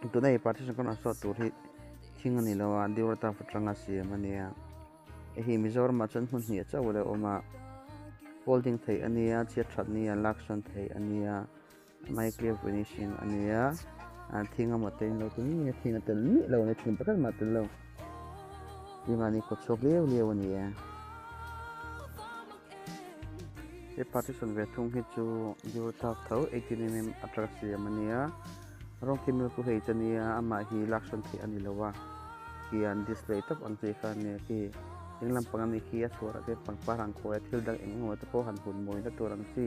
Tuna hei partition kan rawn sawi tur hi thing a ni lo a duratuff atanga siam a nia hei hi Mizoramah chuan hmun hnih chauh a lo awm a folding theih a nia chhiat that nia laksawn theih a nia mai clear finishing a nia ah thing emaw te in lo ti ngei a thing a tel miah lo a ni thing pakhat mah a tel lo keimahni kawt chhuak liau liau a ni e. He partition ve thung hi chu duratuff tho 18mm atanga siam a nia. Rawng khi milk hei chu ania amah hi laksawn theih a ni lo a khian display tawp ang chi kha ania khi ding lampang ami khi a chhuar ah te pangpar ang khawi a thil dang eng emaw te pawh han hun mawi na tur ang chi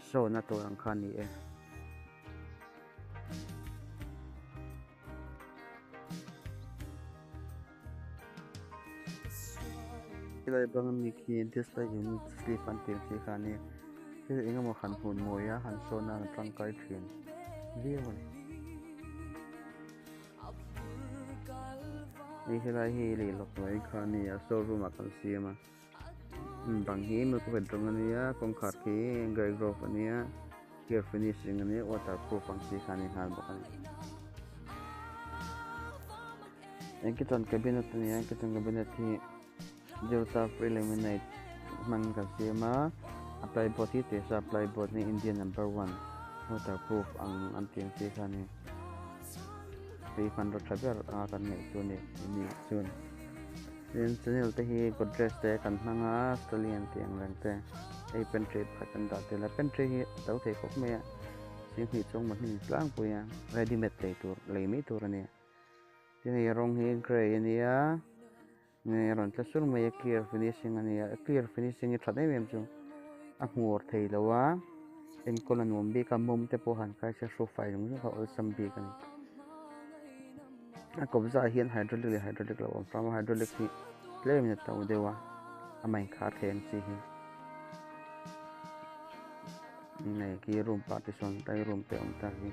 show na tur ang kha a ni e. Helai bang ami khi display unit sleeve an tih ang chi kha a nia thil eng emaw han hun mawi a han show nan a tangkai thin viau a ni. Hei helai hi lei lawk mai kha a ni a showroom ah kan siam a bang hi milk red rawng a nia kawngkhar khi grey grove a nia clear finishing a nia waterproof ang chi kha a ni nghal bawk a ni. Eng kitchen cabinet a ni a kitchen cabinet hi Delta preliminate hmang kan siam a a plyboard hi tesa plyboard hi India number one waterproof ang an tih ang chi kha a ni hei hmanraw tha ber anga kan ngaih chu a ni ni chuan tin channel te hi Godrej te kan hmang a Stallion tih ang reng te hei pantry pakhat kan dah tel a pantry hi a to thei khawp mai a singhnih chuang mahni tlangpui a ready made lei tur lei mai tur a ni. Tin hei rawng hi grey a nia nge a rawn tla sur mai a clear finishing a nia a clear finishing hi that em em chu a hmuar thei lo a enkawl a nuam bik a mawm te pawh han kai se hru fai zawng zawng kha awlsam bik a ni a kawp zah hian hydraulic leh hydraulic lo awm fam a hydraulic hi tlem in a to deuh a a main khar thei ang chi hi Hei khi room partition tai room te awm tak hi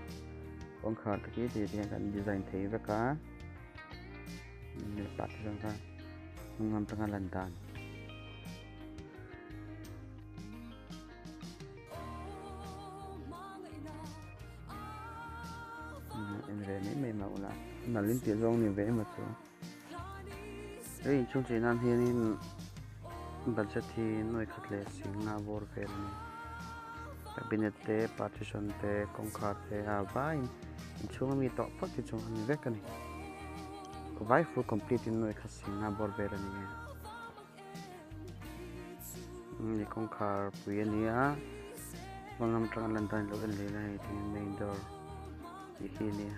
kawngkhar te khi ti hian kan design thei vek a partition kha hnung lam atanga lan dan. En ve mai mai mah ula nalh in tih zawng ni ve emaw chu. Hei inchhung chei nan hianin budget hi nuai khat leh singa bawr vel a ni cabinet te partition te kawngkhar te a vaiin inchhung ami tawh phawt hi chu a ni vek a ni vai full complete in nuai khat singa bawr vel a ni e ni kawngkhar pui a ni a hma lam atanga lan dan lo en leh la hei main door tih hi a ni a.